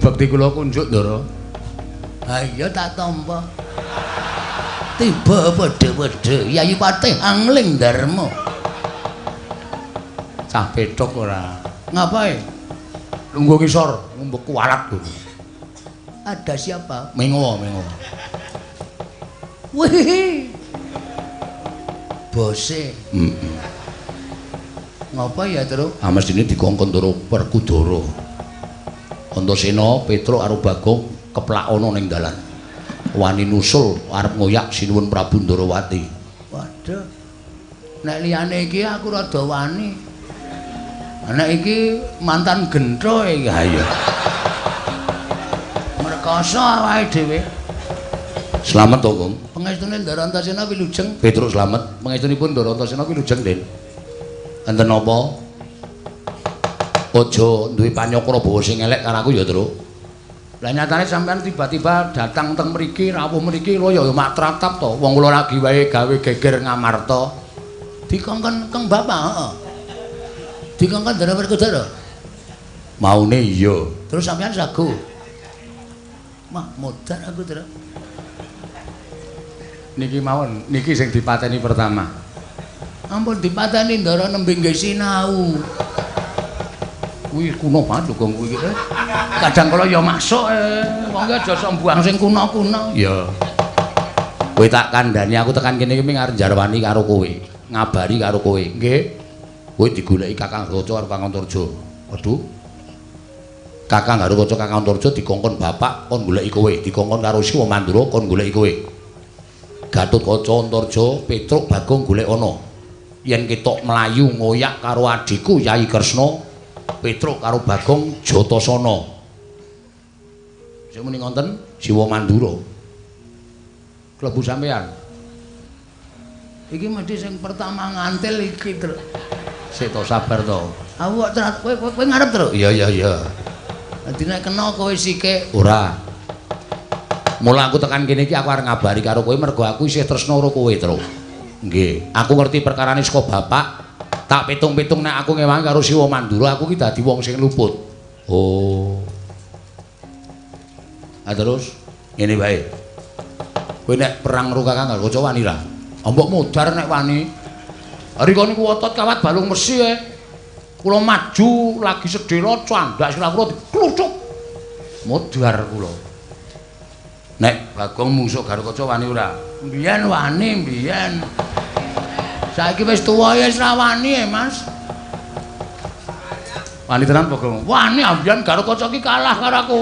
Bekti kula kunjuk, Ndara. Ha iya tak tampa. Tiba padha-padha Yayi Patih Angling Darma. Cah petok ora. Ngapae? Lungguh ngisor, ngombe kualat lho. Ada siapa? Mengo, mengo. Wih. Bose. Heeh. Ngapa ya, Truk? Ah mestine dikongkon Ndara Werkudara. Antasena, Petruk karo Bagong keplak ana ning dalan. Wani nusul arep ngoyak Sinuwun Prabu Ndarawati. Waduh. Nek liyane iki aku rada wani. Nek iki mantan gentho iki. Ha iya. Mrekoso awake dhewe. Slamet to, Gong. Pangestune Ndara Antasena wilujeng. Petruk slamet. Pangestunipun Ndara Antasena wilujeng, Den. Enten napa? Aja duwe panyakra bawa sing elek karo aku ya, Truk. Lah nyatane sampean tiba-tiba datang teng mriki, rawuh mriki lho ya mak tratap to. Wong kula lagi wae gawe geger Ngamarta. Dikongkon Kang Bapak, heeh. Dikongkon Ndara Werkudara. Maune iya. Terus sampean sago. Mah modar aku, Truk. Niki mawon, niki sing dipateni pertama. Ampun dipateni Ndara nembe nggih sinau. Kuwi kuno banget lho, Gong, kuwi iki. Kadang kala ya masuk wong ki aja sok mbuang sing kuno-kuno. Iya. Kowe tak kandhani aku tekan kene iki ming arep njarwani karo kowe, ngabari karo kowe. Nggih. Kowe digoleki Kakang Garuda karo Kakang Antarja. Waduh. Kakang Garuda Kakang Antarja dikongkon bapak kon goleki kowe, dikongkon karo Siwa Mandura kon goleki kowe. Gatotkaca Antarja Petruk Bagong golek ana. Yen ketok mlayu ngoyak karo adhiku Yai Kresna, Petruk karo Bagong Jatasana. Sing muni ngonten Siwa Mandura. Klebu sampean. Iki mesti sing pertama ngantil iki, Truk. Sik to, sabar to. Aku kok kowe kowe ngarep, Truk? Iya iya iya. Dadi nek kena kowe sikik. Ora. Mula aku tekan kene iki aku arep ngabari karo kowe mergo aku isih tresna karo kowe, Truk. Nggih, aku ngerti perkarane saka bapak. Tak pitung-pitung nek aku ngewangi karo Siwa Mandura aku ki dadi wong sing luput. Oh. Ah terus ngene wae. Kowe nek perang karo Kakang Garuda wani ra? Mbok modar nek wani. Rika niku otot kawat balung mesi e. Kula maju lagi sedhela candhak sirah kula dikluthuk. Modar kula. Nek Bagong mungsuh Garuda wani ora? Mbiyen wani, mbiyen. Saiki wis tuwa ya wis ra wani e, Mas. Wani tenan Bagong? Wani ambiyen Garuda ki kalah karo aku.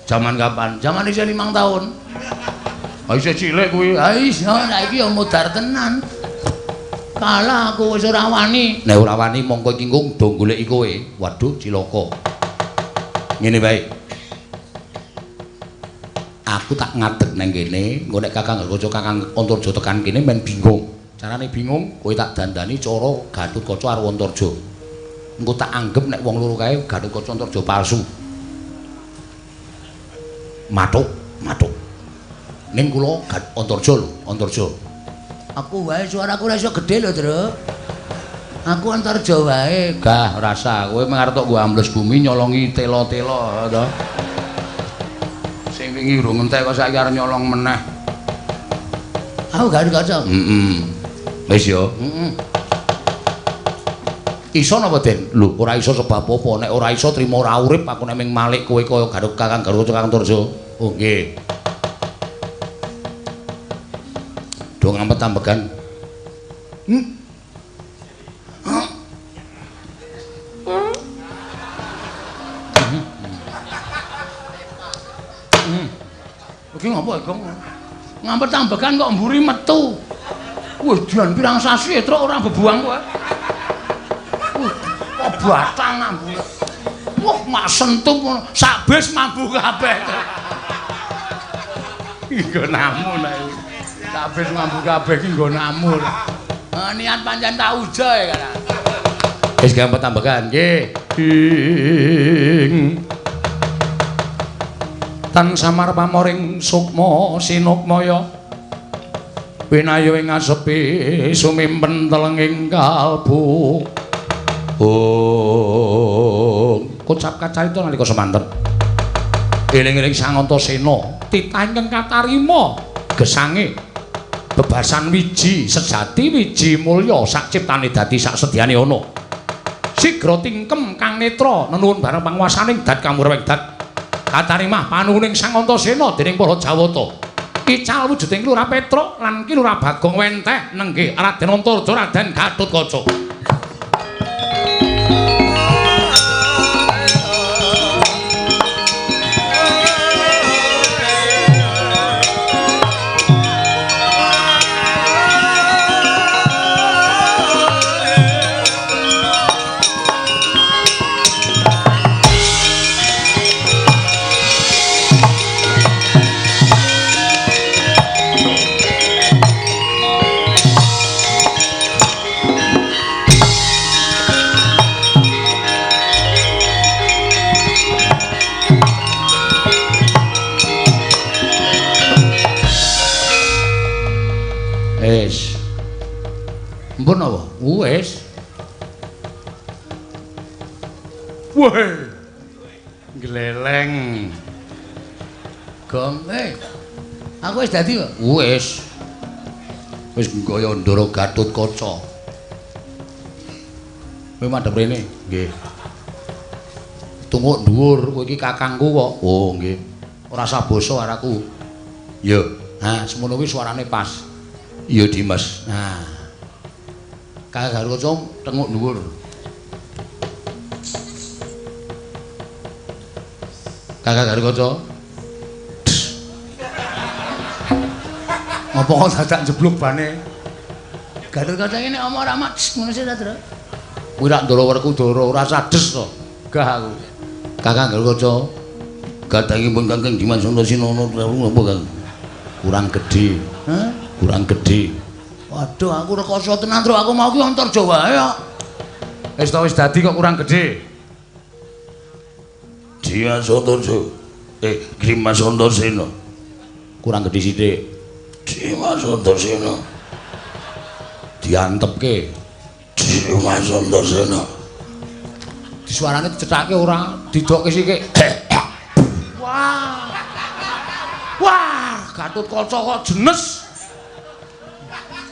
Jaman kapan? Jaman isih 5 tahun. Ha isih cilik kuwi. Ha iya, saiki ya modar tenan. Kalah aku wis ora wani. Nek ora wani mongko iki ngung do goleki kowe. Waduh, cilaka. Ngene wae. Aku tak ngadeg nang kene, engko nek Kakang Garuda Kakang Antarja tekan kene men bingung. Carane bingung, kowe tak dandani cara Gatotkaca karo Antarja. Engko tak anggep nek wong loro kae Gatotkaca Antarja palsu. Mathuk, mathuk. Ning kula Antarja lho, Antarja. Aku wae suaraku ora iso gedhe lho, Truk. Aku Antarja wae. Gah, rasa kowe mung arep tok nggo ambles bumi nyolongi tela-tela to. Sing wingi urung entek kok saiki arep nyolong meneh. Aku Garuda. Heeh. Wis ya. Heeh. Iso napa, Den? Lho, ora iso sebab apa? Nek ora iso trimo ora urip aku nek ming malik kowe kaya Garuk Kakang Garuda Kakang Antarja. Oh, nggih. Do ngampet ambegan. Iki ngopo, Gong? Ngampet ambegan kok mburi metu. Wih, dian pirang sasi truk ora bebuang kowe. Wih, kok batang mambu. Wah, mak sentup ngono, sak bis mambu kabeh. Iki nggonamu nek. Sak bis mambu kabeh iki nggonamu. Niat pancen tak uja ya kan. Wis gampang tambahan nggih. Ing tan samar pamoring sukma sinukmaya winayo ing asepi sumimpen telenging kalbu. Oh, kocap kacarita nalika semanten. Eling-eling Sang Antasena, titah ingkang katarima gesange bebasan wiji sejati wiji mulya sak ciptane dadi sak sedyane ana. Sigra tingkem kang netra nenuwun bareng panguwasaning dat kamurweng dat katarimah panuwuning Sang Antasena dening para Jawata. Ical wujuding Ki Lurah Petruk lan Ki Lurah Bagong wenteh nenggih Raden Antarja Raden Gatotkaca. Wis. Mpun apa? Wis. Weh. Gleleng. Gong, aku wis dadi kok. Wis. Wis kaya Ndara Gatotkaca. Kowe madhep rene? Nggih. Tunguk dhuwur, kowe iki kakangku kok. Oh, nggih. Ora usah basa karo aku. Ya. Ha, semono kuwi suarane pas. Iya Dimas. Nah. Kakang Gatotkaca tenguk dhuwur. Kakang Gatotkaca. Ngopo kok dadak jeblok bane? Gatotkaca iki nek omong ora mak ngono sih ta, Dra? Kuwi rak Ndara Werkudara ora sades to. Gah aku. Kakang Gatotkaca. Gadangipun Kakang Dimas Antasena napa, Kang? Kurang gedhe. Hah? Kurang gedhe. Waduh, aku rekoso tenan, Tru. Aku mau ki Antarja wae kok. Wis to wis dadi kok kurang gedhe. Dimas Antarja. Dimas Antasena. Kurang gedhe sithik. Dimas Antasena. Diantepke. Dimas Antasena. Disuarane dicethake ora, didokke sithik. Wah. Wah, Gatotkaca kok jenes.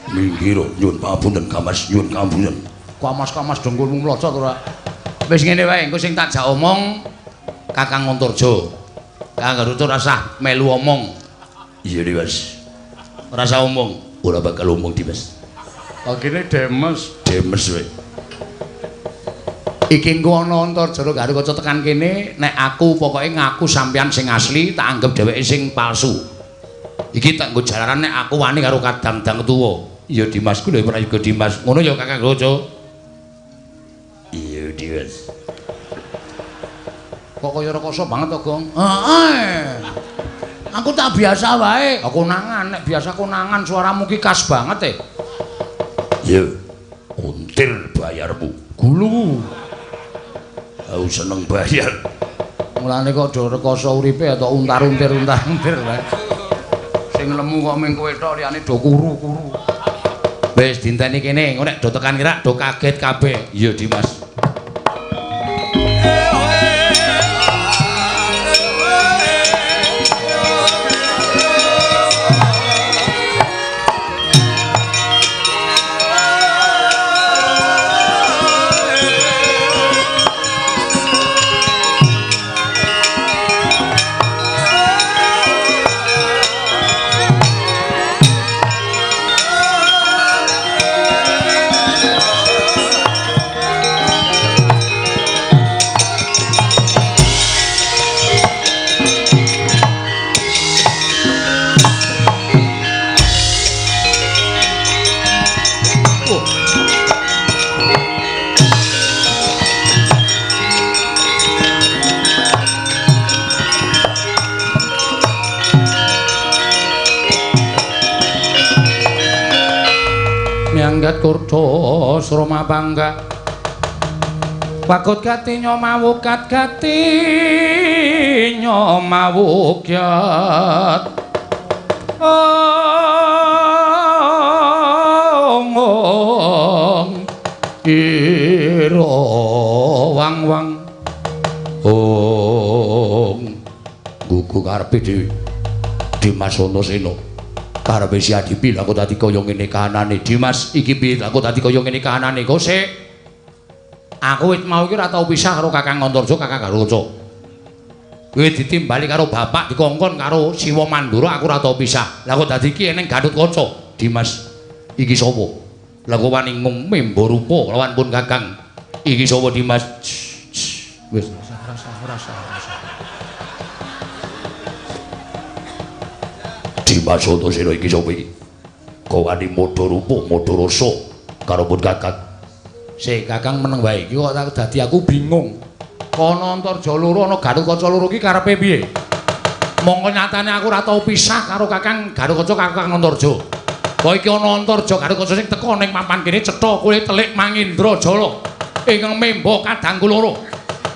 Minggir nyuwun pangapunten Kamas, nyuwun pangapunten. Kamas-kamas dengkulmu mlocot ora. Wis ngene wae, engko sing tak jak omong Kakang Antarja. Kakang Gatotkaca ora usah melu omong. Iya Dimas. Ora usah omong, ora bakal omong Dimas. Oh kene demes, demes wae. Iki engko ana Antarja Gatotkaca tekan kene, nek aku pokoke ngaku sampeyan sing asli, tak anggap dheweke sing palsu. Iki tak nggo jalaran nek aku wani karo kadang-dang tuwa. Iya Dimas ku lho prayoga Dimas. Ngono ya Kakang Gatotkaca. Iya Dimas. Kok kaya rekoso banget to, Gong? Heeh. Aku tak biasa wae. Aku konangan, nek biasa konangan suaramu ki khas banget e. Iya. Untir bayarmu. Gulu. Aku seneng bayar. Mulane kok do rekoso uripe atau untar-untir untar-untir wae. Sing lemu kok ming kowe tok liyane do kuru-kuru. Wis dinteni kene, engko nek do tekan kira do kaget kabeh. Iya Dimas. Miyanggat kurca sroma bangga wakut gati nyomawukat gati nyomawukyat ong ira wang wang ong Gugu karepe dhewe. Dimas Antasena. Karepe si Adipi lha kok dadi kaya ngene kahanane. Dimas iki piye lha kok dadi kaya ngene kahanane? Kok sik. Aku wit mau iki ora tau pisah karo Kakang Antarja, Kakang Garuda. Kowe ditimbali karo bapak dikongkon karo Siwa Mandura aku ora tau pisah. Lah kok dadi iki eneng Gatotkaca. Dimas iki sapa? Lah kok wani ngumemba rupa lawan pun Kakang. Iki sapa Dimas? Wis rasa. Dimas Antasena iki sapa iki? Kok wani modho rupa, modho rasa karo pun Kakang. Sik Kakang meneng wae iki kok dadi aku bingung. Kono Antarja loro ana Gatotkaca loro iki karepe piye? Mongko nyatane aku ora tau pisah karo Kakang Gatotkaca karo Kakang Antarja. Kok iki ana Antarja Gatotkaca sing teka ning papan kene cetha kuwi telik Mangindra Jala ingkang memba kadangku loro.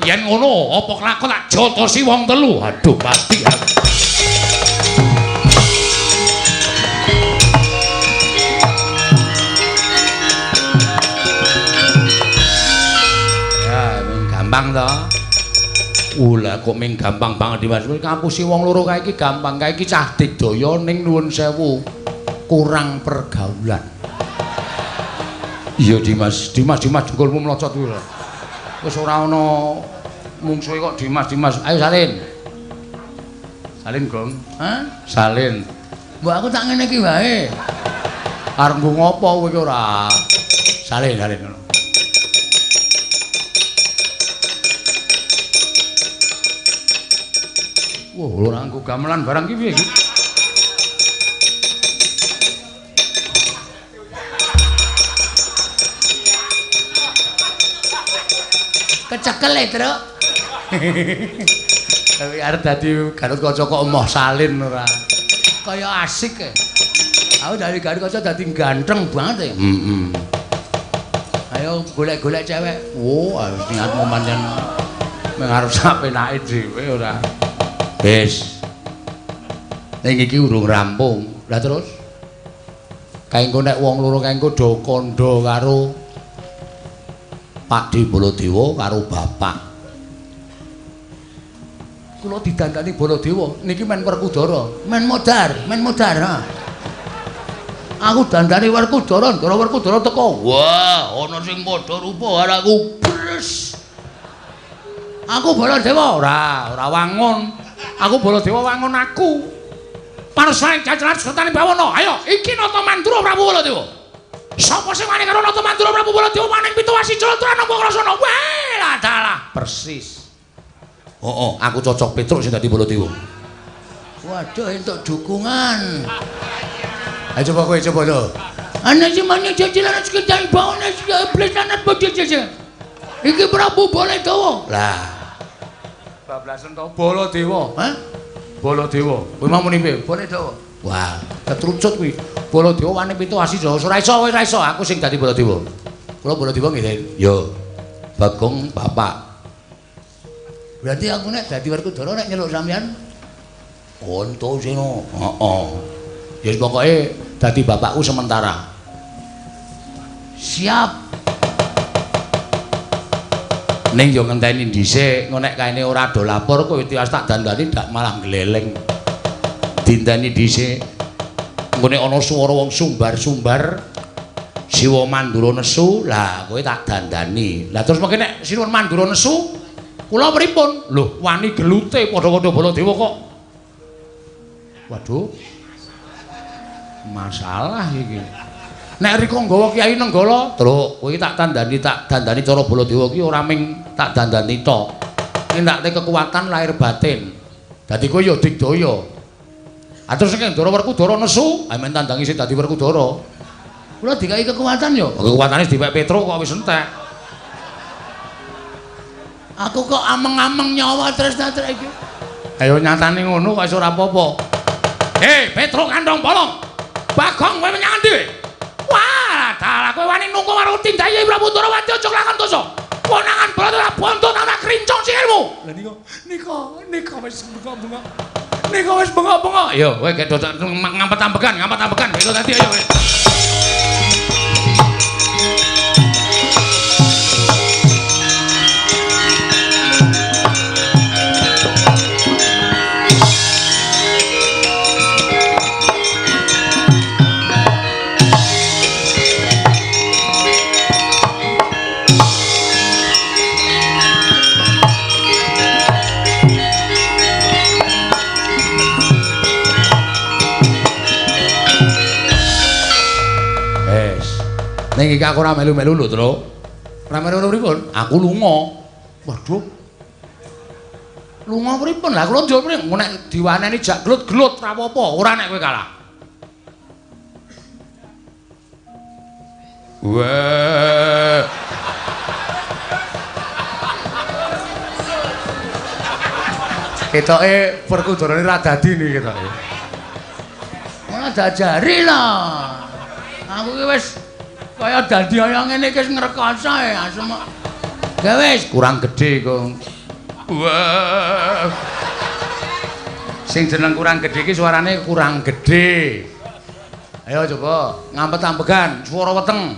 Yen ngono apa kelakon tak jotosi wong telu. Aduh pasti aku. Ya, mung gampang to. Lah kok ming gampang banget Dimas. Wis ngapusi wong loro kae iki gampang. Kae iki cah digdaya ning nuwun sewu kurang pergaulan. Iya Dimas, Dimas Dimas dengkulmu mlocot kuwi. Wis ora ana mungsuhe kok Dimas Dimas. Ayo salin. Salin, Gong. Hah? Salin. Mbok aku tak ngene iki wae. Arep nggo ngopo kowe iki ora? Salin, salin ngono. Wah, ora nggo gamelan barang iki piye iki? Kecekel e, Truk. Tapi arep dadi Gatotkaca kok emoh salin ora. Kaya asik e. Aku dari Gatotkaca dadi ganteng banget e. Heeh. Ayo golek-golek cewek. Oh, niatmu pancen meng arep sapenake dhewe ora. Wis. Ning iki urung rampung. Lah terus kae engko nek wong loro kae engko do kandha karo Pakde Baladewa karo bapak. Kula didandani Baladewa niki men Werkudara, men modar, men modar ha. Aku dandani Werkudara, ndara Werkudara teko. Wah, ana sing padha rupa karo aku. Bres. Aku Baladewa ora, ora wangun. Aku Baladewa wangun aku. Panusaning jajaran sertane bawana. Ayo, iki Nata Mandura Prabu Baladewa. Sapa sing wani karo Nata Mandura Prabu Baladewa maning pitu wasi jlontoran nampa krasana. Wah, lah dalah persis. Heeh, aku cocok Petruk sing dadi Baladewa. Waduh, entuk dukungan. Ayo coba kowe coba lho. Ana sing mani jajaran sekitar bawana iblis anak bojo. Iki Prabu Baladewa. Lah. Bablasen to Baladewa. Hah? Baladewa. Kowe mau muni piye? Baladewa. Wah, ketrucut kuwi. Baladewa wani pitu asi Jawa. Ora iso, ora iso aku sing dadi Baladewa. Kula Baladewa nggih. Yo. Bagong bapak. Berarti aku nek dadi Werkudara nek nyeluk sampean Antasena. Heeh. Ya pokoke dadi bapakku sementara. Siap. Ning yo ngenteni dhisik, engko nek kaene ora do lapor kowe tiwas tak dandani dak malah gleleng. Dinteni dhisik. Engko nek ana swara wong sumbar-sumbar Siwa Mandura nesu, lah kowe tak dandani. Lah terus mengke nek Siwa Mandura nesu, kula pripun? Lho, wani gelute padha-padha Baladewa kok. Waduh. Masalah iki. Nek rika nggawa Kyai Nenggala, Truk, kowe tak tandani cara Baladewa ki ora ming tak dandani tok. Ning tak kekuatan lahir batin. Dadi kowe ya digdaya. Ah terus nek Ndara Werkudara nesu, amen tandangi sing dadi Werkudara. Kula dikai kekuatan ya. Kekuatane dipek Petruk kok wis entek. Aku kok ameng-ameng nyawa tresna-tresna iki. Ayo nyatane ngono kok iso ora apa-apa. Hei, Petruk kandhong bolong. Bagong kowe menyang endi? Wah, dalah kowe wani nunggu karo tindake Prabu Ndorowati aja lakon dosa. Konangan Baladewa bonto tak krincong sikilmu. Lah nika nika wis bengok-bengok. Nika wis bengok-bengok. Ayo kowe gek ngampet-ambegan, ngampet-ambegan. Itu tadi ayo kowe. Ning iki aku ora melu-melu lho, Tru. Ora melu pripun? Aku lunga. Waduh. Lunga pripun? Lah kula njur pripun? Nek diwaneni jak glut-glut ora apa-apa, ora nek kowe kalah. Wah. Ketoke Werkudara ora dadi niki ketoke. Ora diajari lah. Aku ki wis kaya dadi kaya ngene iki wis ngrekoso e asem. Ya wis kurang gedhe kok. Wah. Sing jeneng kurang gedhe iki suarane kurang gedhe. Ayo coba ngampet-ampegan swara weteng.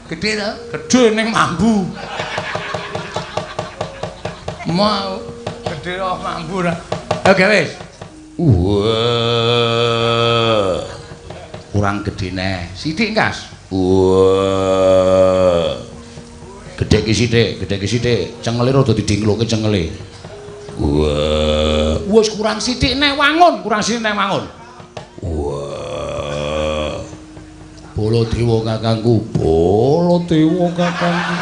Gedhe to? Gedhe ning mambu. Mau gedhe kok mambu ra. Oke wis. Wah. Kurang gedhe neh. Sithik kas. Wah. Gedhe ki sithik, gedhe ki sithik. Cengele rada didingloke cengele. Wah. Wis kurang sithik neh wangun, kurang sithik neh wangun. Wah. Baladewa kakangku, Baladewa kakangku.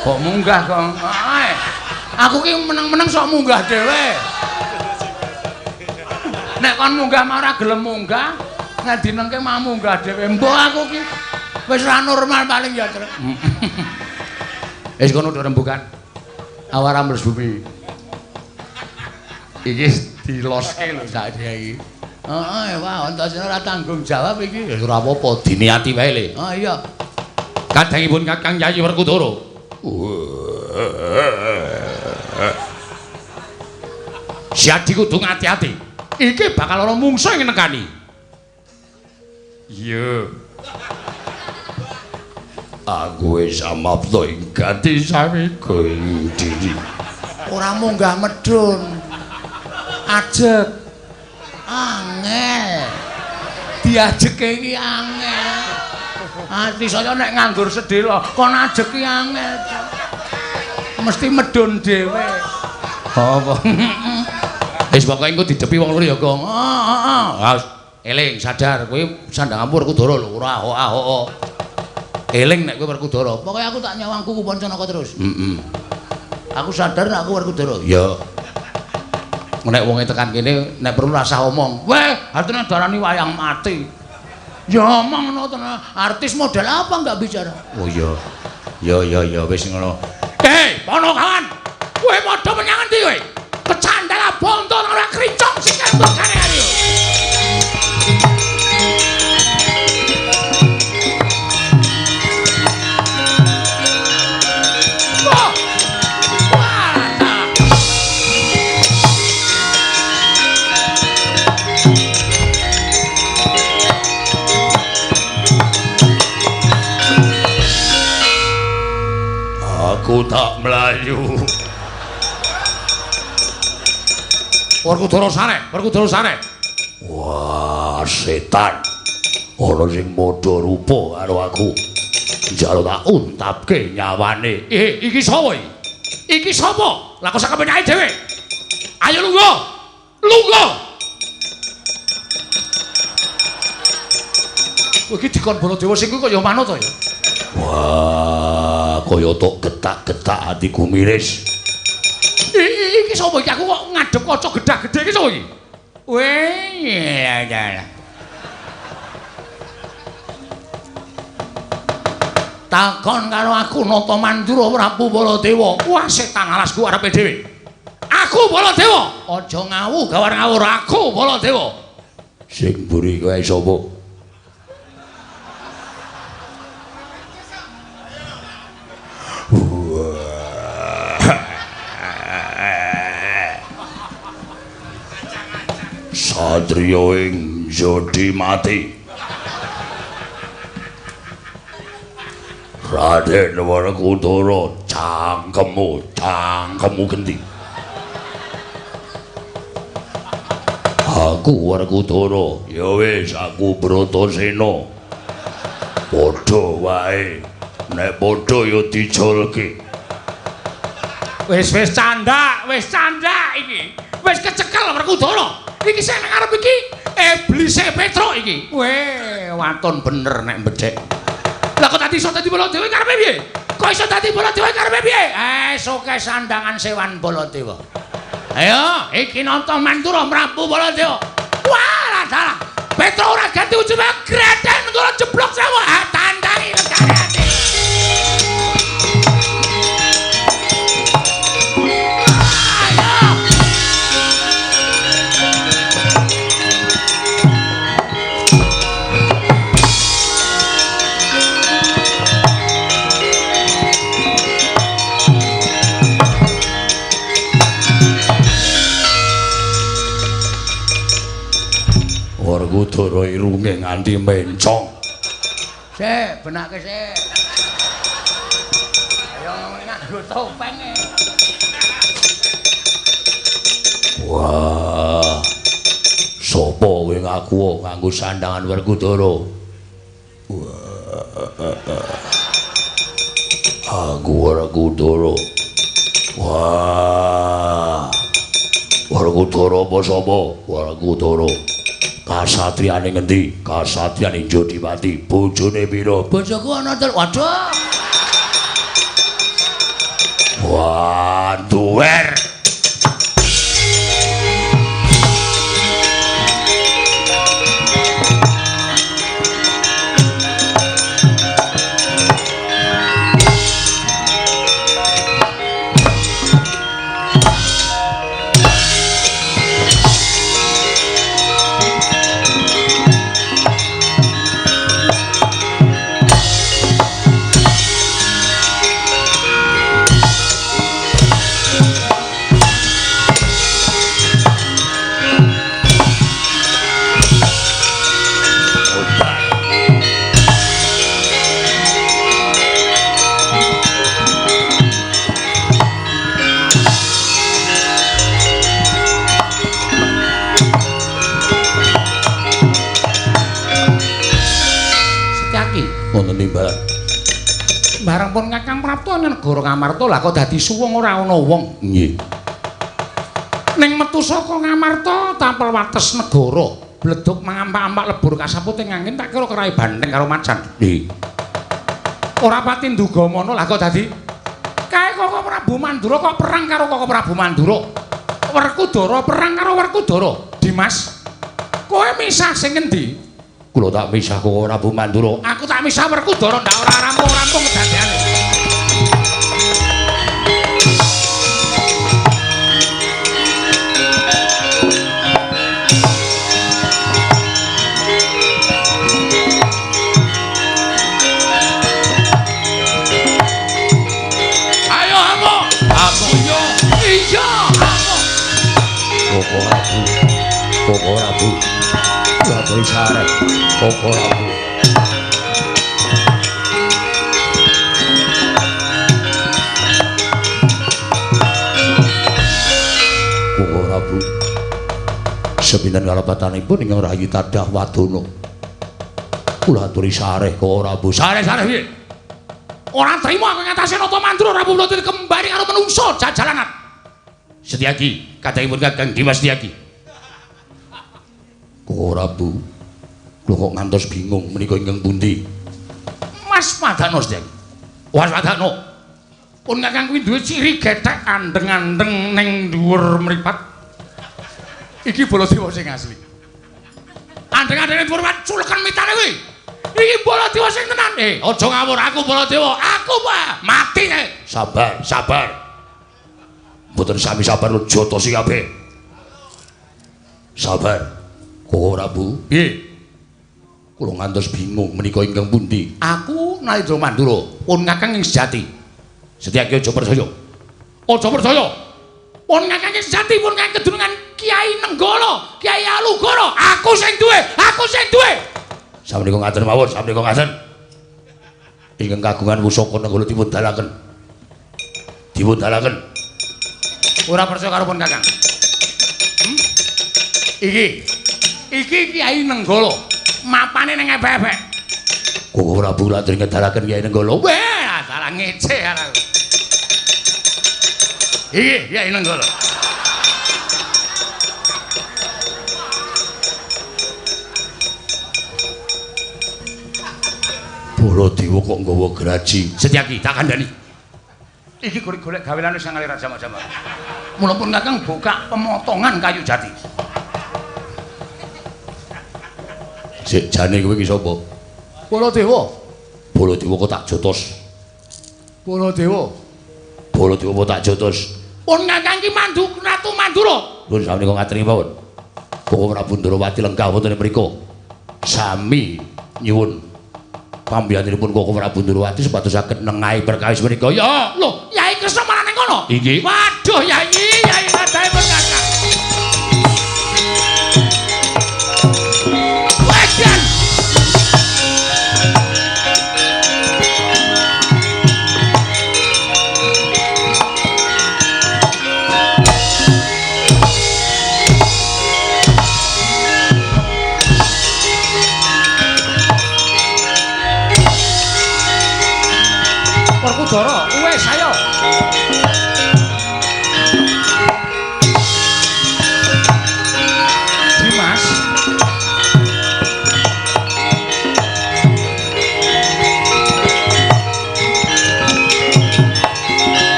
Kok munggah kok? Aku ki meneng-meneng sok munggah dhewe. Nek kon munggah mah ora gelem munggah, nek dinengke mah munggah dhewe. Mbok aku ki wis ora normal paling ya, Truk. Wis kono do rembukan. Awar ambles bumi. Iki diloske lho saiki iki. Heeh, wah Antasena ora tanggung jawab iki. Ya ora apa-apa, diniati wae le. Oh iya. Kadangipun Kakang Yayi Werkudara. Siadi kudu ngati-ati. Iki bakal ana mungsuh ing nekani. Iya. Aku wis amapta ing gati samiga ing diri. Ora munggah medhun. Ajeg. Angel. Diajeke iki angel. Ati saya nek nganggur sedhela, kon ajeg ki angel. Mesti medhun dhewe. Apa? Wis pokoke engko didepi wong loro ya, Gong. Heeh, heeh. Eling sadar kowe sandanganmu Werkudara lho, ora ahok-ahok. Eling nek kowe Werkudara. Pokoke aku tak nyawang kuku Pancanaka terus. Heeh. Aku sadar nek aku Werkudara. Ya. Nek wonge tekan kene nek perlu rasah omong. Weh, artine darani wayang mati. Ya omong ngono tenan. Artis model apa enggak bicara? Oh iya. Ya ya ya wis ngono. Hei, Ponokawan. Kowe padha menyang endi kowe? Kecandala bonto ora kricong sikil bekane ayo. Aku tak mlayu. Werkudara sare, Werkudara sare. Wah, setan. Ana sing padha rupa karo aku. Njaluk tak untapke nyawane. Iki sapa iki? Iki sapa? Lah kok sak kepenake dhewe. Ayo lungguh. Lungguh. Iki dikon Baladewa sing kuwi kaya manut to ya. Wah, kaya tok getak-getak atiku miris. Iki sapa iki? Aku kok ngadhep kaca gedhah-gedhe iki sapa iki? Weh, ya ya. Takon karo aku Nata Mandura Prabu Baladewa. Wah, setan alasku arepe dhewe. Aku Baladewa. Aja ngawu gawar ngawur aku Baladewa. Sing mburi kowe sapa? Satriya ing jodi mati. Raden Werkudara, cangkemmu, cangkemmu genti. Aku Werkudara, ya wis aku Bratasena. Padha wae, nek padha ya dijolke. Wis wis candak iki. Wis kecekel Werkudara. Iki sing nang ngarep iki iblise Petruk iki. Weh, waton bener nek mbedhek. Lah kok dadi iso dadi Baladewa karepe piye? Kok iso dadi Baladewa karepe piye? Soke sandangan sewan Baladewa. Ayo, iki Nata Mandura mrabu Baladewa. Wah, dalah. Petruk ora ganti ujume greden ngono jeblok sewu. Tandangi legane ati. Werkudara irunge nganti mencong. Sik, benake sik. Ayo nganggo topeng e. Wah. Sopo kowe ngaku nganggo sandangan Werkudara? Wah. Aku Werkudara. Wah. Werkudara apa sapa? Werkudara. Kasatriyane ngendi? Kasatriyane Jodipati. Bojone pira? Bojoku ana telu. Waduh. Wah, duwer. Bareng pun Kakang Prapta nang negara Ngamarta lah kok dadi suwung ora ana wong. Nggih. Ning metu saka Ngamarta tapel wates negara, bleduk mangampak-ampak lebur kasaput ing angin tak kira kerai banteng karo macan. Nggih. Ora pati nduga mono lah kok dadi kae Koko Prabu Mandura kok perang karo Koko Prabu Mandura. Werkudara perang karo Werkudara. Dimas, kowe misah sing ngendi? Kula tak misah Koko Prabu Mandura. Aku tak misah Werkudara ndak ora rampung-rampung kedadeane. Ayo amuk. Amuk yo. Iya, amuk. Koko Prabu. Koko Prabu. Aturi sareh Koko Prabu. Koko Prabu. Sepinten kalepatanipun ingkang rayi tadah wadana. Kula aturi sareh Koko Prabu. Sareh-sareh piye? Ora trimo aku ngatasé Nata Mandura Prabu Baladewa kembali karo menungso jajalanan. Setyaki, kadangipun Kakang Dimas Setyaki. Koko Prabu, kula kok ngantos bingung menika ingkang pundi? Mas Padano Setyaki. Was Padano. Pun Kakang kuwi duwe ciri gethek andeng-andeng ning dhuwur mripat. Iki Baladewa sing asli. Andeng-andeng ning dhuwur mripat culeken mitane kuwi. Iki Baladewa sing tenan. Aja ngawur aku Baladewa. Aku Pak mati. Sabar, sabar. Mboten sami sabar jotosi kabeh. Sabar. Koko Prabu, piye? Kula ngantos bingung menika ingkang pundi? Aku Narendra Mandura, pun Kakang ing sejati. Setyaki aja percaya. Aja percaya. Pun Kakang ing sejati, pun Kakang kedunungan Kiai Nenggala, Kiai Alugoro. Aku sing duwe, aku sing duwe. Samenika ngaten mawon, samenika ngaten. Ingkang kagungan pusaka Nenggala dipun dalaken. Dipun dalaken. Ora percaya karo pun Kakang. Iki Iki Kiai Nenggala, mapane ning ebek-ebek. Koko Prabu latri ngedalaken Kiai Nenggala. Wah, salah ngece aku. Iki Kiai Nenggala. Baladewa kok nggawa graji. Setyaki tak kandhani. Iki golek gawelan wis ngalir jama-jama. Mula pun Kakang buka pemotongan kayu jati. Sik jane kowe iki sapa? Baladewa. Baladewa kok tak jotos. Baladewa. Baladewa kok tak jotos. Pun Kakang ki mandu Ratu Mandura. Pun sami kok ngaturi mawon. Koko Prabu Ndrawati lenggah wonten mriku. Sami nyuwun pambiyanipun Koko Prabu Ndrawati supados saged nengahi perkawis menika. Ya, lho, Yai Kresna malah ning kono. Inggih. Waduh, Yai, Yai kadahe pun Kakang. Wajan. Werkudara, wis ayo. Dimas.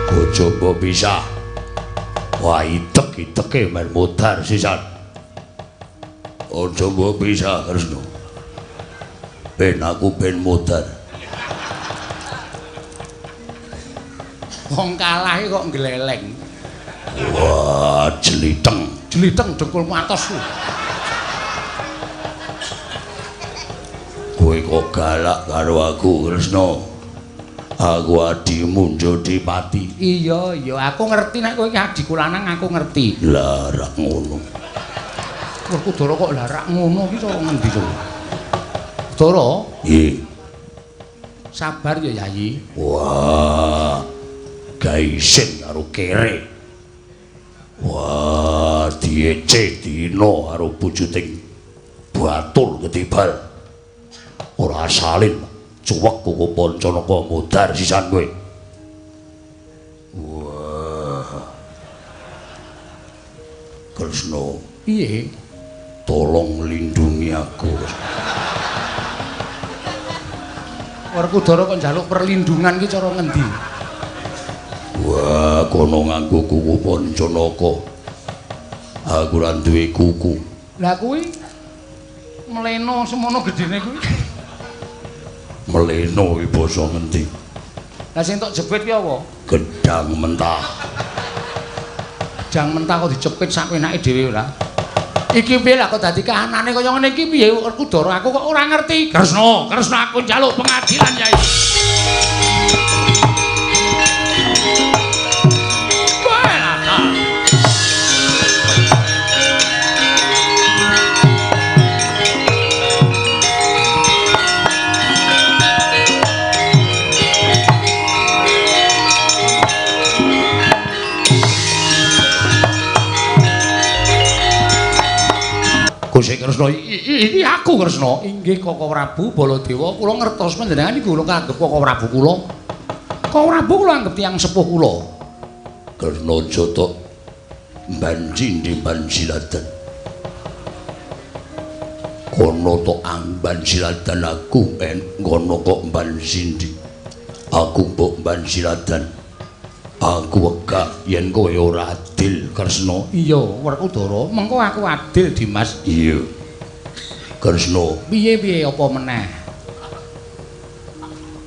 Bojo mbok bisa. Wah, itek-iteke men modar sisan. Aja mbok bisa, Kresna. Ben aku ben modar. Wong kalah kok ngleleng. Wah, jeliteng. Jeliteng dengkulmu atos. Kowe kok galak karo aku, Kresna. Aku adimu Jodipati. Iya, iya, aku ngerti nek kowe iki adhiku lanang, aku ngerti. Lah, rak ngono. Werkudara kok lah rak ngono iki cara ngendi to? Dara? Nggih. Sabar ya, Yayi. Wah. Gaisin karo kere. Wah, diece dina karo bujuting batur ketibal. Ora salin cuwek koko Pancanaka modar sisan kowe. Wah. Kresna, piye? Tolong lindungi aku. Werkudara kok njaluk perlindungan ki cara ngendi? Wah, kono nganggo kuku Pancanaka. Aku ora duwe kuku. Lah kuwi mleno semono gedene kuwi. Mleno iki basa ngendi? Lah sing tok jepit ki apa? Gedang mentah. Gedang mentah kok dijepit sak penake dhewe ora? Iki piye lah kok dadi kahanane kaya ngene iki piye Werkudara aku kok ora ngerti. Kresna, Kresna aku njaluk pengadilan, Yai. Gusti Kresna, iki aku Kresna. Inggih Koko Prabu Baladewa, kula ngertos panjenengan iku kula anggep Koko Prabu kula. Koko Prabu kula anggep tiyang sepuh kula. Kresna jotok banji ndi banjiladan. Kono tok ambanjiladan aku en ngono kok banjindi. Aku mbok banjiladan. Aku wegah yen kowe ora adil, Kresna. Iya, Werkudara, mengko aku adil, Dimas. Iya. Kresna, piye-piye apa meneh?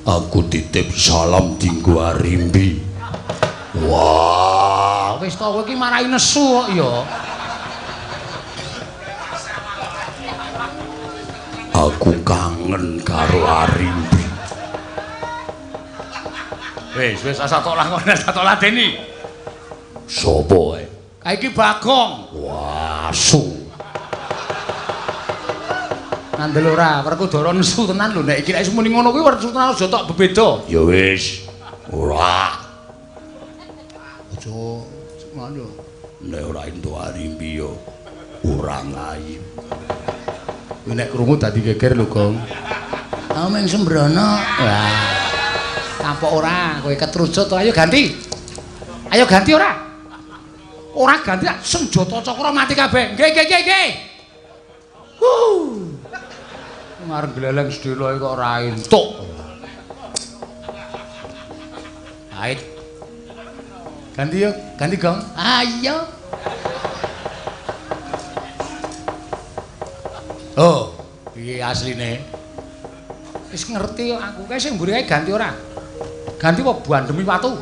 Aku titip salam dinggo Arimbi. Wah, wis to kowe iki marai nesu kok ya. Aku kangen karo Arimbi. Wis, wis asa tok lakon, asa tok ladeni. Sopo ae? Kae iki Bagong. Wah, asu. Ngandel ora, Werkudara nesu tenan lho nek iki nek muni ngono kuwi Werkudara aja tok bebeda. Ya wis. Ora. Aja ngono. Nek ora entuk Arimbi ya ora ngayi. Kowe nek krungu dadi geger lho, Gong. Ameng sembrono. Wah. Kapok ora, kowe ketrucut to. Ayo ganti. Ayo ganti ora? Ora ganti senjata cakra mati kabeh. Nggih, nggih, nggih, nggih. Ngarep gleleng sedhela kok ora entuk. Ait. Ganti yo, ganti gong. Ayo. Oh, piye asline? Wis ngerti aku kae sing mburi kae ganti ora? Ganti apa bandemi watu?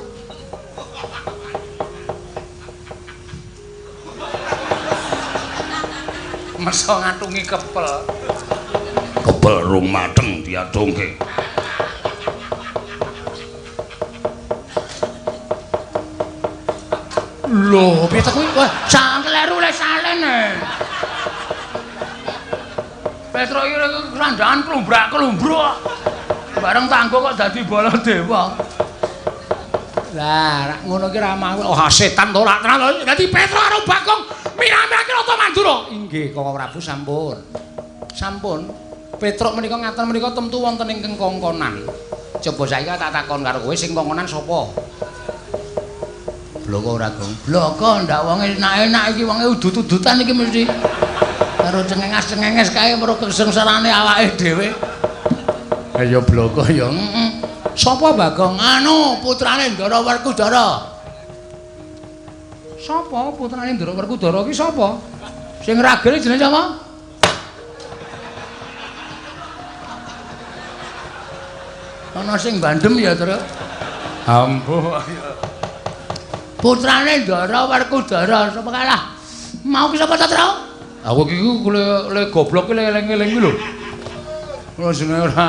Meso ngatungi kepel. Kepel rung mateng diatungke. Lho, piye ta kuwi? Wah, sak kleru le salen e. Petro iki krandangan klumbrak-klumbruk. Bareng tanggo kok dadi Baladewa. Lah, rak ngono ki ra mau. Oh, setan to rak tenan. Dadi Petro karo Bagong mirah-mirahke Rata Mandura. Inggih, Koko Prabu sampun. Sampun. Petruk menika ngaten menika temtu wonten ingkang kongkonan. Coba saiki tak takon karo kowe sing kongkonan sapa? Bloko ora, Gong? Bloko ndak wonge enak-enak iki wonge udut-udutan iki mesti. Karo cengenges-cengenges kae mergo kesengsarane awake dhewe. Ayo bloko ya. Heeh. Sapa Bagong? Anu, putrane Ndara Werkudara. Sapa putrane Ndara Werkudara ki sapa? Sing ragene jenenge sapa? Ana sing bandem ya, Tru. Ampuh. Putrane Ndara Werkudara sapa kalah? Mau ki sapa ta, Tru? Aku iki le goblok ki eling-eling ki lho. Ora jenenge ora.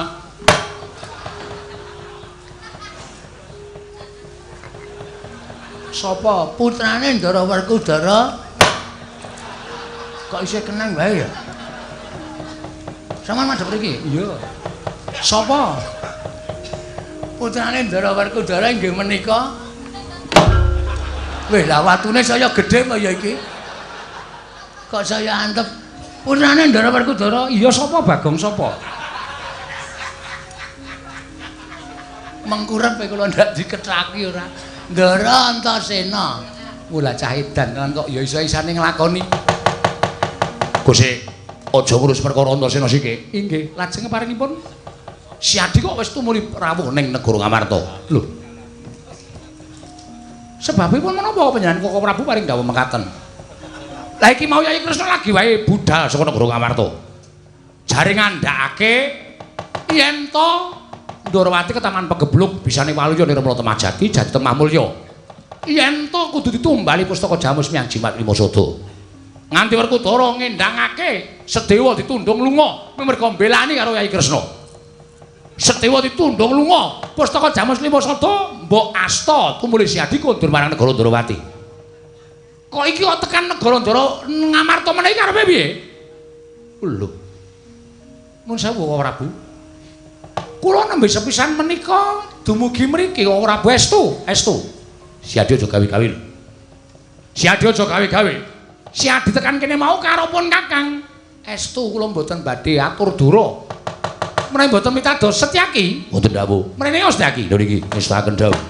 Sapa putrane Ndara Werkudara? Kok isih kenang wae ya? Sampeyan madhep mriki? Iya. Sapa? Putrane Ndara Werkudara inggih menika. Wih, lah watune saya gedhe apa ya iki? Kok saya antep? Putrane Ndara Werkudara? Iya sapa Bagong sapa? Mengkurep kula ndak dikethaki ora. Ndara Antasena. Wah, cah edan tenan kok ya iso-isane nglakoni. Gusti, aja ngurus perkara Antasena siki. Inggih, lajeng paringipun Siadi kok wis tumuli rawuh ning negara Ngamarta. Lho. Sebabipun menapa panjenengan Koko Prabu paring dawuh mekaten? Lah iki mau Yayi Kresna lagi wae budal saka negara Ngamarta. Jare ngandhakake yen to Ndorowati ketaman pegebluk bisane waluya nirmala Temajati jati Temah Mulya. Yen to kudu ditumbali pustaka Jamus Miang Jimat Lima Sada. Nganti Werkudara ngendhangake Sedewa ditundung lunga merga mbelani karo Yayi Kresna. Sedewa ditundung lunga, pustaka Jamus Lima Sada mbok asta tumuli Siadi kondur marang negara Ndorowati. Kok iki kok tekan negara Ndara Ngamarta menawi karepe piye? Lho. Mun sewu Koko Prabu. Kula nembe sepisan menika dumugi mriki Koko Prabu estu, estu. Siadi aja gawe-gawe. Siadi aja gawe-gawe. Siadi tekan kene mau karopun Kakang. Estu kula mboten badhe atur dura. Menawi mboten mitados Setyaki, mboten dawuh. Mrene Setyaki. Lho niki ngestaken dawuh.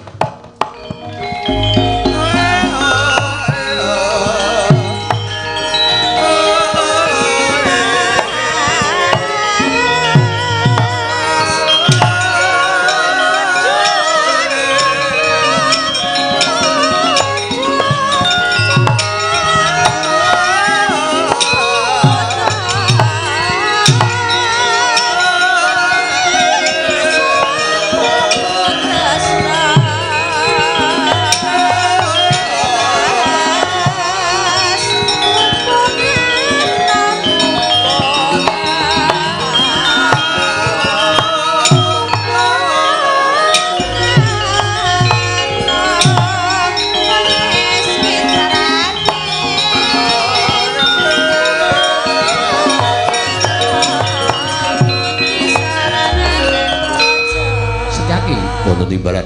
Timbalan.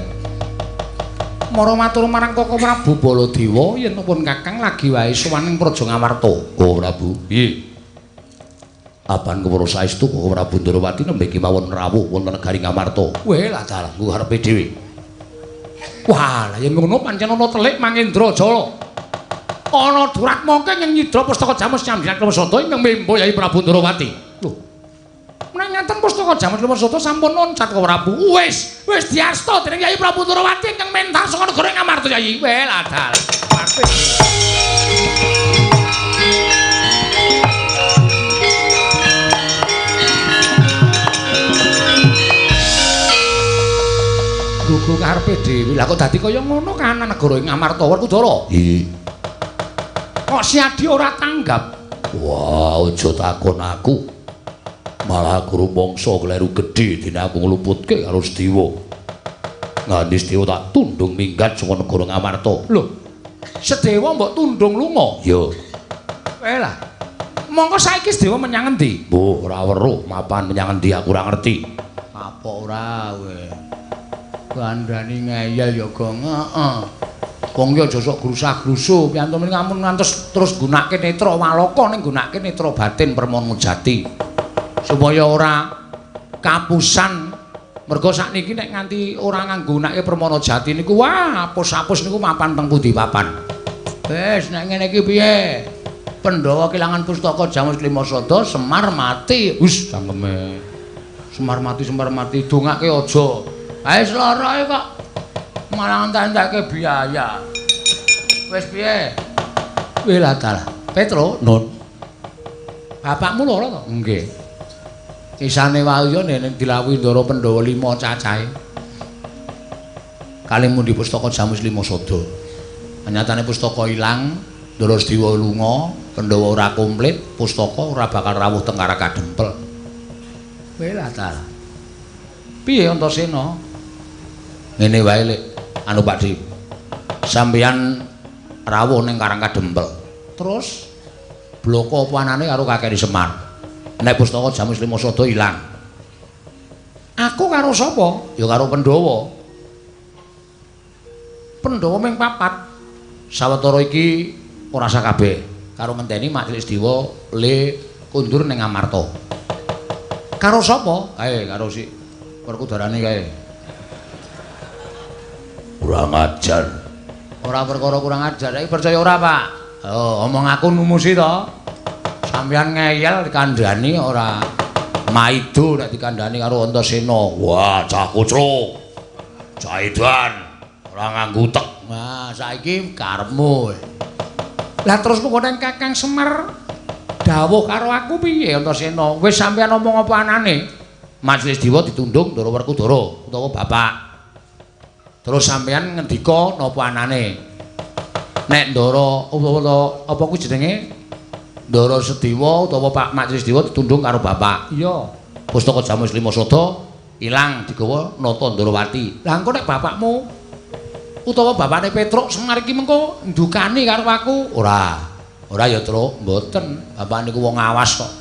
Mara matur marang Koko Prabu Baladewa yen pun Kakang lagi wae sowan ing Praja Ngamarta. Koko Prabu, piye? Apan kewara saestu Koko Prabu Ndorowati nembe kemawon rawuh wonten negari Ngamarta. Weh lah dalah nggo karepe dhewe. Wah, lah yen ngono pancen ana telik Mangendra Jala. Ana Duratmaka ing nyidra pustaka Jamus Nyambilan Kresna ingkang membo Yayi Prabu Ndorowati. Lho. Menawi ngaten pustaka Jamus Lima Sada sampun loncat Koko Prabu. Wis, wis diasta dening Yayi Prabu Ndorowati ingkang mentar saka negara Ngamarta Yayi. Wel adal. Gugu karepe dhewe. Lah kok dadi kaya ngono kahanan negara ing Ngamarta Werkudara? Iya. Kok Siadi ora tanggap? Wah, aja takon aku. Malah aku rumangsa kleru gedhe dene aku ngluputke karo Sediwa. Nganti Sediwa tak tundung minggat saka negara Ngamarta. Lho, Sedewa mbok tundung lunga? Iya. Welah. Mongko saiki Sedewa menyang endi? Mbuh, ora weruh mapan menyang endi aku ora ngerti. Apa ora kowe? Kandhani ngeyel ya, Gong. Heeh. Wong ki aja sok grusah-grusuh, piyantu ngamun ngantos terus nggunakake netra waloka ning nggunakake netra batin permana jati. Supaya ora kapusan. Mergo sakniki nek nganti ora nganggunakake permana jati niku wah apus-apus niku mapan teng pundi papan. Wis nek ngene iki piye? Pandhawa kelangan pustaka Jamus Lima Sada, Semar mati. Wis cangkeme. Semar mati dongake aja. Ae sloroe kok malah entek-entekke biaya. Wis piye? Wih dalah. Petro, Nun. Bapakmu loro to? Nggih. Isane wae nek dilawuhi Ndara Pandhawa 5 cacahe. Kalih mundi pustaka Jamus Lima Sada. Nyatane pustaka ilang, Ndara Sediwa lunga, Pandhawa ora komplit, pustaka ora bakal rawuh teng Karang Kadempel. Wih dalah. Piye Antasena? Ngene wae Lek, anu Pak Di. Sampeyan rawuh ning Karang Kadempel. Terus bloko apa anane karo Kakek Semar. Nek pustaka Jamus Lima Sada ilang. Aku karo sapa? Ya karo Pandhawa. Pandhawa ming papat. Sawetara iki ora sakabeh karo ngenteni Mak Cilik Sediwa le kundur ning Amarta. Karo sapa? Kae karo si Werkudarane kae. Kurang ajar. Ora perkara kurang ajar, iki percaya ora, Pak? Oh, omong aku numusi to. Sampeyan ngeyel dikandhani ora maido nek dikandhani karo Antasena. Wah, cah kucluk. Cah edan, ora nganggo utek. Nah, saiki karepmu. Lah terus mengko nek Kakang Semar dawuh karo aku piye Antasena? Wis sampeyan omong apa anane? Majelis Dewa ditundung Ndara Werkudara utawa bapak. Terus sampeyan ngendika napa anane? Nek Ndara apa kuwi jenenge? Ndara Sediwa utawa Pak Majelis Dewa ditundung karo bapak. Iya. Pustaka Jamus Lima Sada ilang digawa Nata Ndorowati. Lah engko nek bapakmu utawa bapakne Petruk Semar iki mengko ndukani karo aku? Ora. Ora ya, Truk, mboten. Bapak niku wong awas kok.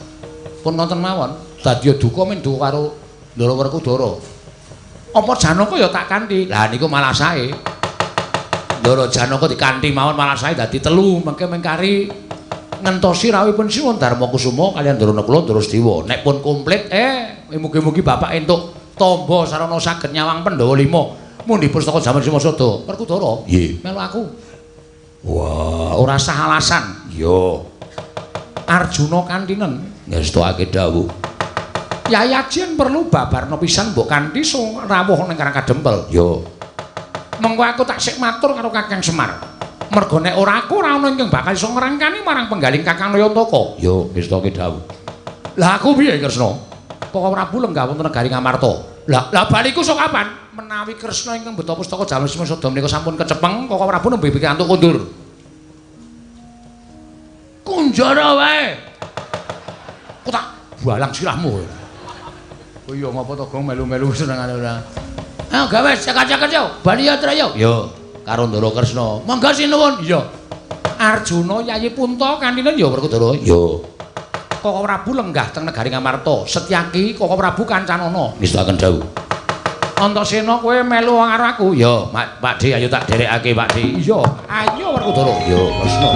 Pun ngoten mawon. Dadi duka men duka karo Ndara Werkudara. Apa Janaka ya tak kanthi? Lah niku malah sae. Ndara Janaka dikanthi mawon malah sae dadi telu, mengke mengkari ngentosi rawuhipun Sinuwun Darma Kusuma kaliyan Ndara Nakula Ndara Sediwa. Nek pun komplit, mugi-mugi bapak entuk tamba sarana saged nyawang Pandhawa 5. Mundi pustaka Jamus Lima Sada. Werkudara. Nggih. Melu aku. Wah, ora sah alasan. Iya. Arjuna kantinen ngestokake dawuh. Yai Ajian perlu babarna pisan mbok kanthi rawuh ning Karang Kadempel. Yo. Mengko aku tak sik matur karo Kakang Semar. Mergo nek ora aku ora ana ingkang bakal iso ngrangkani marang penggaling Kakang Nayantaka. Yo, ngestoke dawuh. Lah aku piye Kresna? Koko Prabu lenggah wonten negari Ngamarta. Lah baliku sok kapan? Menawi Kresna ingkang beto pustaka Jamus Lima Sada menika sampun kecepeng, Koko Prabu nembe pikantuk kondur. Kunjara wae. Aku tak balang sirahmu. Oh iya ngapa to Gong melu-melu senengane ora. Ayo gawe cekak-cekak yo, bali ya Tra yo. Yo, karo Ndara Kresna. Monggo sinuwun. Iya. Arjuna Yayi Punta kantinen ya Werkudara. Yo. Koko Prabu lenggah teng negari Ngamarta. Setyaki Koko Prabu kancanana. Ngestokaken dawuh. Antasena kowe melu karo aku. Yo, Pak Di ayo tak derekake Pak Di. Iya, ayo Werkudara. Yo, Kresna.